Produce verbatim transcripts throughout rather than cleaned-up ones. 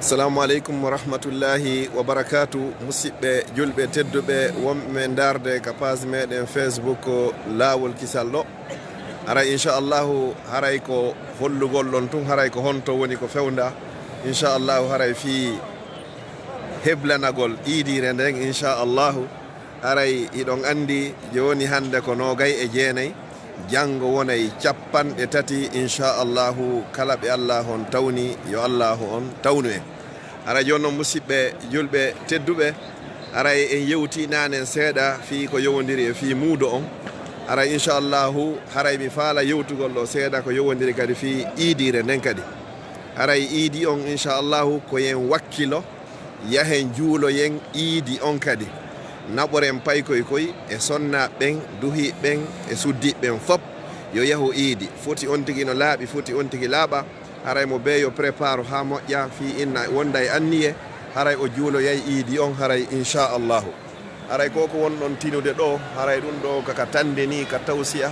Assalamu aleykum wa rahmatullahi wa barakaatu. Musidɓe julɓe tedduɓe wonɓe men ndaarde ka page meɗen Facebook Laawol Kisal ɗo. Haray inchallahu haray ko hollugol ɗon tun, haray ko honto woni ko fewnda. Inchallahu haray fii heblanagol iidiire nden, inchallahu. Haray hiɗon anndi jooni hannde ko noogay e jeenay, janngo wonay cappanɗe tati, inchallahu, kala ɓe Allaahu on tawni, yo Allaahu on tawnu en. Haray jooni non, musidɓe julɓe tedduɓe, haray en yewtii naanen seeɗa fii ko yowondiri e fii muudo on. Haray inchallahu, haray mi faala yewtugol ɗo seeɗa ko yowondiri kadi fii iidiire nden kadi. Haray iidi on, inchallahu, ko yen wakkilo, yahen juuloyen iidi on kadi. Naɓoren paykoy koy e sonnaaɓe ɓen, duhiiɓe ɓen e suddiiɓe ɓen fop, yo yahu iidi. Foti on tigi no laaɓi, foti on tigi laaɓa. Haray mo bee yo prépare haa moƴƴa, fii inna wonda e anniye, haray o juuloyay iidi on, haray inchallahu. Haray ko ko wonɗon tinude ɗo, haray ɗun ɗo ka, ka tande ni, ka tawsiya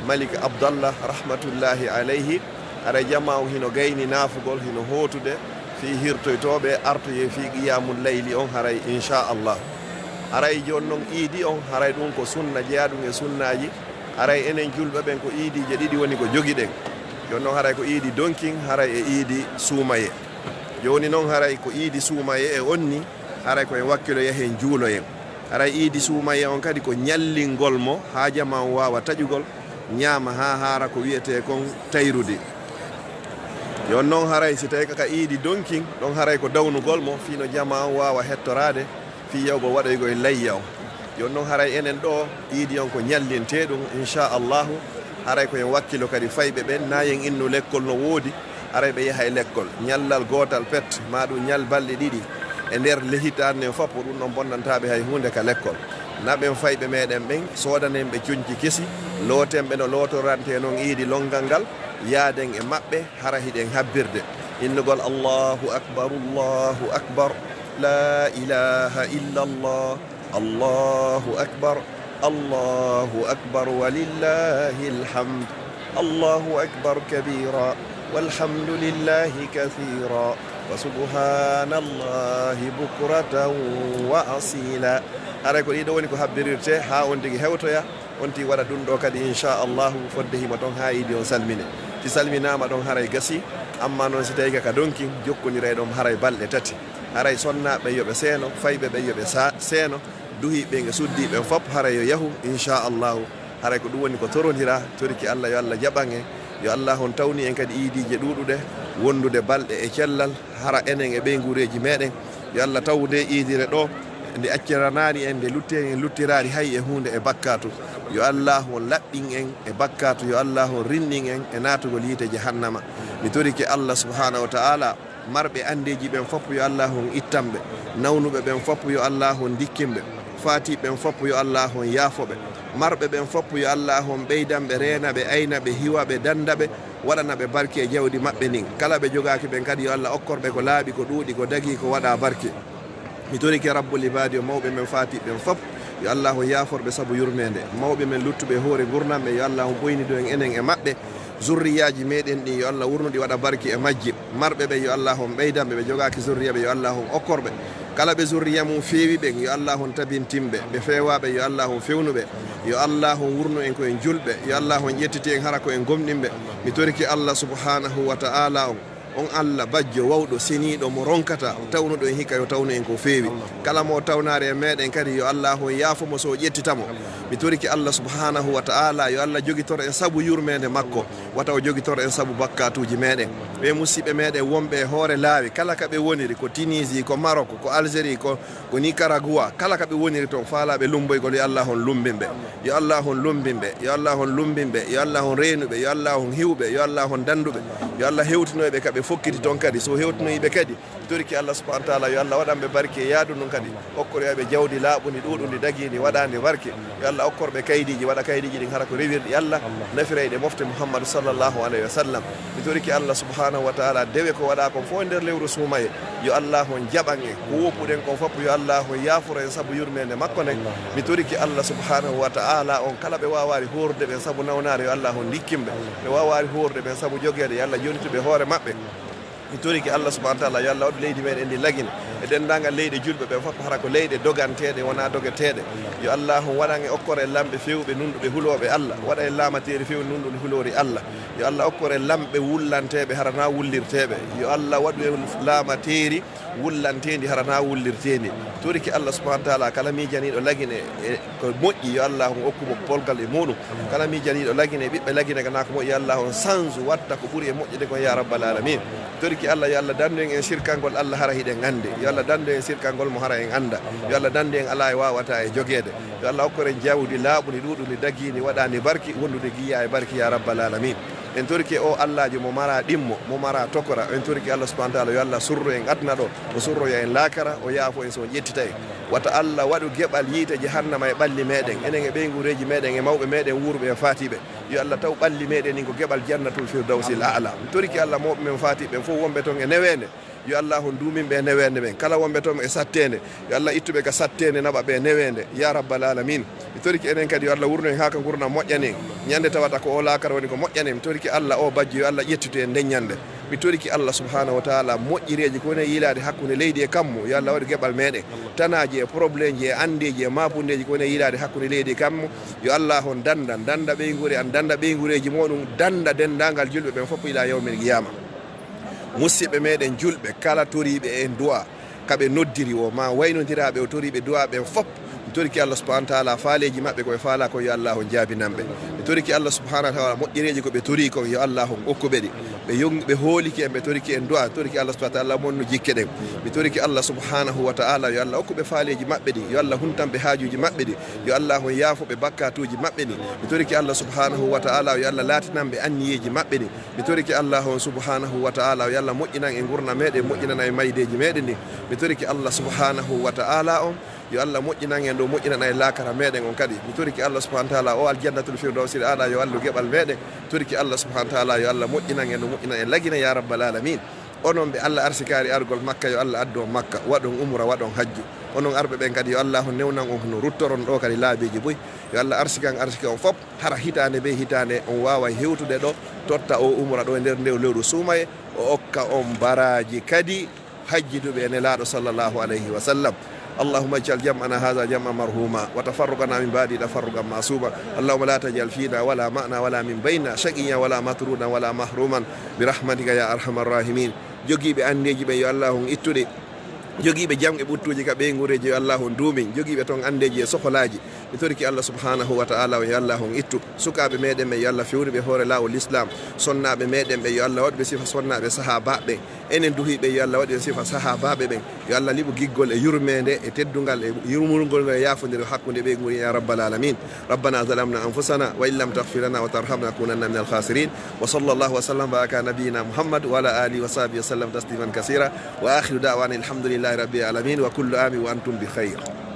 Malik Abdallah rahmatullahi alayhi. Haray jamaa on hino gayni naafugol, hino hootude fii hirtoytooɓe artoyee fii qiyamul layli on, haray inchallah. Haray jooni non iidi on, haray ɗun ko sunna, jeyaa ɗun e sunnaaji. Haray enen julɓe ɓen ko iidiije ɗiɗi woni ko jogiɗen. Jooni non haray ko iidi donkin, haray e iidi suumaye. Jooni non haray ko iidi suumaye e onni, haray ko en wakkilo yahen juuloyen. Haray iidi suumaye on kadi ko ñallingol mo haa jamaa on waawa taƴugol, ñaama haa haara ko wi'etee kon tayrudi. Jooni non haray si tawii ka, ka iidi donkin, ɗon haray ko dawnugol mo fii no jamaa on waawa hettoraade fii yahugol waɗoygol layya on. Jooni non haray enen ɗo iidi on ko ñallintee ɗun, inchallahu. Haray ko en wakkilo kadi fayɓe ɓen, naa yen innu lekkol no woodi, haray ɓe yahay lekkol. Ñallal gootal pet, maa ɗun ñal balɗe ɗiɗi e nder hitaande nden fof, ɗun ɗon bonnantaa ɓe hay huunde ka lekkol. Naɓen fayɓe meɗen ɓen, soodanen ɓe conci kesi, looten ɓe no lootorantee non iidi lonngal ngal, yaaden e maɓɓe, hara hiɗen habbirde. Innugol Allahu akbar, Allahu akbar, laa ilaaha illa Allah, Allahu akbar, Allahu akbar, walillahil hamd. Allahu akbar kabira, walhamdulillahi kathira, wa subhanallahi bukratan wa asila. Haray ko ɗii ɗoo woni ko habbirirtee haa on tigi hewtoya, on tigi waɗa ɗun ɗoo kadi, inchallahu, fodde himo ton haa iidi on salmine. Si salminaama ɗon, haray gasii, ammaa non si tawii ka, ka donkin, jokkondiray ɗon haray balɗe tati. Haray sonnaaɓe ɓen yo ɓe seeno, fayɓe ɓen yo ɓe sa-, seeno, duhiiɓe ɓen e suddiiɓe ɓen fop haray yo yahu, inchallahu. Haray ko ɗun woni ko torondiraa, toriki Allah yo Allah jaɓan en, yo Allah on tawnu en kadi iidiije ɗuuɗuɗe, wondude balɗe e cellal, hara enen e ɓeynguureeji meɗen. Yo Allah taw ndee iidiire ɗoo, nde acciranaani en, nde lutti en, en luttiraali hay e huunde e bakkaatu. Yo Allah on laɓɓin en e bakkaatu, yo Allah on rinɗin en e naatugol yiite jahannama. Mi torike Allah subhanahu wa ta'ala, marɓe anndeeji ɓen fof yo Allah on ittan ɓe, nawnuɓe ɓen fof yo Allah on ndikkin ɓe, faatiiɓe ɓen fof yo Allah on yaafo ɓe, marɓe ɓen fof yo Allah on ɓeydan ɓe, reena ɓe, ayna ɓe, hiwa ɓe, dannda ɓe, waɗana ɓe barke e jawdi maɓɓe ndin. Kala ɓe jogaaki ɓen kadi yo Allah okkor ɓe ko laaɓi, ko ɗuuɗi, ko dagii, ko waɗaa barke. Mi torike Rabbul Ibaadi o, mawɓe men faatiiɓe ɓen fof, yo Allah on yaafor ɓe sabu yurmeende. Mawɓe men luttuɓe e hoore ngurndan ɓen, yo Allah on ɓoynido en enen e maɓɓe. Zurriyaaji meɗen ɗin, yo Allah wurnu ɗi waɗa barke e majji. Marɓe ɓen, yo Allah on ɓeydan ɓe, ɓe jogaaki zurriya ɓe, yo Allah on okkor ɓe. Kala ɓe zurriya mum feewi ɓen, yo Allah on tabintin ɓe. Ɓe feewaaɓe, yo Allah on fewnu ɓe. Yo Allah on wurnu en ko en julɓe. Yo Allah on ƴettite en hara ko en gomɗinɓe. Mi torike Allah subhanahu wa ta'ala on. On Allah bajjo wawɗo seniiɗo mo ronkata, tawnuɗo en hikka yo tawnu en ko feewi. Kala mo tawnaare e meɗen kadi yo Allah on yaafo mo so o ƴettita mo. Mi torike Allah subhanahu wa ta'ala yo Allah jogitor en sabu yurmeende makko, wata o jogitor en sabu bakkaatuuji meɗen. Ɓe musiɓɓe meɗen wonɓe e hoore laawi, kala ka ɓe woniri, ko Tunisie, ko Maroc, ko Algérie, ko, ko Nicaragua, kala ka ɓe woniri ton, faalaaɓe lumboygol, yo Allah on lumbin ɓe. Yo Allah on lumbin ɓe, yo Allah on lumbin ɓe, yo Allah on reenu ɓe, yo Allah on hiw ɓe, yo Allah on dandu ɓe, yo Allah hewtinoy ɓe ka ɓe fokkiti ton kadi. So hewtinoyi ɓe kadi, mi torike Allah subhanahu wa ta'ala, yo Allah waɗan ɓe barke e yaadu ndun kadi. Okkoroya ɓe jawdi laaɓundi, ɗuuɗundi, dagiindi, waɗaandi barke. Yo Allah okkor ɓe kaydiiji, waɗa kaydiiji ɗin hara ko rewirɗi Allah, nafirayɗi e mofte Muhammadu sallallahu alayhi wa sallam. Mi torike Allah subhanahu wa ta'ala, dewe ko waɗaa kon fof e nder lewru suumaye, yo Allah on jaɓan en. Ko woppuɗen kon fof, yo Allah on yaaforo en sabu yurmeende makko nden. Mi torike Allah subhanahu wa ta'ala on, kala ɓe waawaali hoorde ɓen sabu nawnaare, yo Allah on ndikkin ɓe. Ɓe waawaali hoorde ɓen sabu jogeede, yo Allah jonnitu ɓe hoore maɓɓe. Mi torike Allah subhanahu wa taala, yo Allah waɗu leydi meɗen ndi lagine. E denndaangal leyɗe julɓe ɓen fof, hara ko leyɗe doganteeɗe, wonaa dogeteeɗe. Yo Allah on waɗan e okkor en lamɓe feewɓe, nunɗuɓe, hulooɓe Allah. Waɗa en laamateeri feewndi, nunɗundi, huloori Allah. Yo Allah okkor en lamɓe wullanteeɓe, hara naa wullirteeɓe. Yo Allah waɗu en laamateeri wullanteendi, hara naa wullirteendi. Torike Allah subhanahu wa taala, kala miijaniiɗo lagine e ko moƴƴi, yo Allah on okku mo polgal e muɗum. Kala miijaniiɗo lagine, ɓiɓɓe lagine, kana ko moƴƴi, yo Allah on sansu, watta ko ɓuri e moƴƴude kon, ya rabbal alamin. Toriki Allah, yo Allah dandu en e sirkangol Allah hara hiɗen anndi. Yo Allah dandu en e sirkangol mo hara en annda. Yo Allah dandu en alaa e waawata e jogeede. Yo Allah okkor en jawdi laaɓundi, ɗuuɗundi, dagiindi, waɗaandi barki, wondude giya e barki, ya rabbal alamin. En torike o Allaajo mo mara ɗimmo, mo mara tokora. En toriki Allah subhanahu wa taala, yo Allah surro en aduna ɗo, o surroya en laakara, o yaafo en so o ƴettita en. Wata Allah waɗu geɓal yiite jahannama e ɓalli meɗen, enen e ɓeynguureeji meɗen e mawɓe meɗen wuurɓe e faatiiɓe. Yo Allah taw ɓalli meɗen ɗin ko geɓal jannatul firdawsil a'la. Mi toriki Allah mawɓe men faatiiɓe ɓen fof wonɓe toon e neweende. Yo Allah on duumin ɓe e neweende ɓen. Kala wonɓe toon e satteende, yo Allah ittu ɓe ka satteende, naɓa ɓe e neweende. Ya rabbal alamin. Mi toriki enen kadi, yo Allah wurnu en haa ka ngurndan moƴƴani en. Ñande tawata ko o laakara woni ko moƴƴani en. Mi toriki Allah o bajjo, yo Allah ƴettitu en nden ñande. Mi toriki Allah subhanahu wa taala moƴƴireeji ko woni e yiilaade hakkunde leydi e kammu. Yo Allah waɗu geɓal meɗen. Tanaaji e problémeji e anndeeji e maapundeeji ko woni e yiilaade hakkunde leydi e kammu. Yo Allah on dandan, danda ɓeynguure an, danda ɓeynguureeji muɗum, danda denndaangal julɓe ɓen fof ila yawmil qiyama. Musidɓe meɗen julɓe, kala toriiɓe en du'a, ka ɓe noddiri o, ma waynodiraaɓe o toriiɓe du'a ɓen fof, mi toriki Allah subhanahu wa taala faaleeji maɓɓe ko ɓe faala ko, yo Allah on jaabinan ɓe. Mi toriki Allah subhanahu wa taala moƴƴereeji ko ɓe torii kon, yo Allah on okku ɓe ɗi. Ɓe yongi, ɓe hooliki en, ɓe toriki en du'a, mi toriki Allah subhanahu wa taala monnu jikke ɗen. Mi toriki Allah subhanahu wa taala, yo Allah okku ɓe faaleeji maɓɓe ɗi, yo Allah huntan ɓe haajuuji maɓɓe ɗi, yo Allah on yaafo ɓe bakkatuuji maɓɓe ɗi. Mi toriki Allah subhanahu wa taala, yo Allah laatinan ɓe anniyeeji maɓɓe ɗi. Mi toriki Allah on subhanahu wa taala, yo Allah moƴƴinan e ngurndan meɗen, moƴƴinan e maydeeji meɗen ɗin. Mi toriki Allah subhanahu wa taala on, yo Allah moƴƴinan en ɗo, moƴƴinan e laakara meɗen on kadi. Mi toriki Allah subhanahu wa taala, o aljannatul firdawsil a'la, yo allu geɓal meɗen. Toriki Allah subhanahu wa taala, yo Allah moƴƴinan en ɗo, moƴƴinan e lagine, ya rabbal alamin. Onon ɓe Allah arsikaari argol Makka, yo Allah addu on Makka, waɗon umra, waɗon hajju. Onon arɓe ɓen kadi, yo Allah on newnan on no ruttoron ɗo kadi laabiiji buy. Yo Allah arsikan arsike on fof. Hara hitaande be hitaande on waaway hewtude ɗo, totta o umra ɗo e nder ndew lewru suumaye, o okka on baraaji kadi hajjiduɓe e Nelaaɗo sallallahu alayhi wa sallam. اللهم اجعل جمعنا هذا جمعا مرحوما وتفرقنا من بعده تفرقا معصوما. اللهم لا تجعل فينا ولا معنا ولا من بيننا شقيا ولا مطرودا ولا محروما برحمتك يا أرحم الراحمين. Jogiiɓe anndeeji ɓen, yo Allah on ittu ɗi. Jogiiɓe jamɗe ɓuttuuji ka ɓeynguureeji, yo Allah on duumin. Jogiiɓe toon anndeeji e sokolaaji, mi toriki Allah subhanahu wa taala on, yo Allah on ittu. Sukaaɓe meɗen ɓen, yo Allah fewnu ɓe hoore laawol Lislaam. Sonnaaɓe meɗen ɓen, yo Allah waɗu ɓe sifa sonnaaɓe sahaabaaɓe ɓen. Enen duhiiɓe, yo Allah waɗu en sifa sahaabaaɓe ɓen. Yo Allah liɓu giggol e yurmeende e teddungal e yurmurgol ngol e yaafondiral hakkunde ɓeynguureeji, ya rabbal alamin. ربنا ظلمنا أنفسنا وإن لم تغفر لنا وترحمنا لنكونن من الخاسرين. وصلى الله وسلم وبارك على نبينا محمد وعلى آله وصحبه وسلم تسليما كثيرا. وآخر دعوانا الحمد لله رب العالمين. وكل عام وأنتم بخير.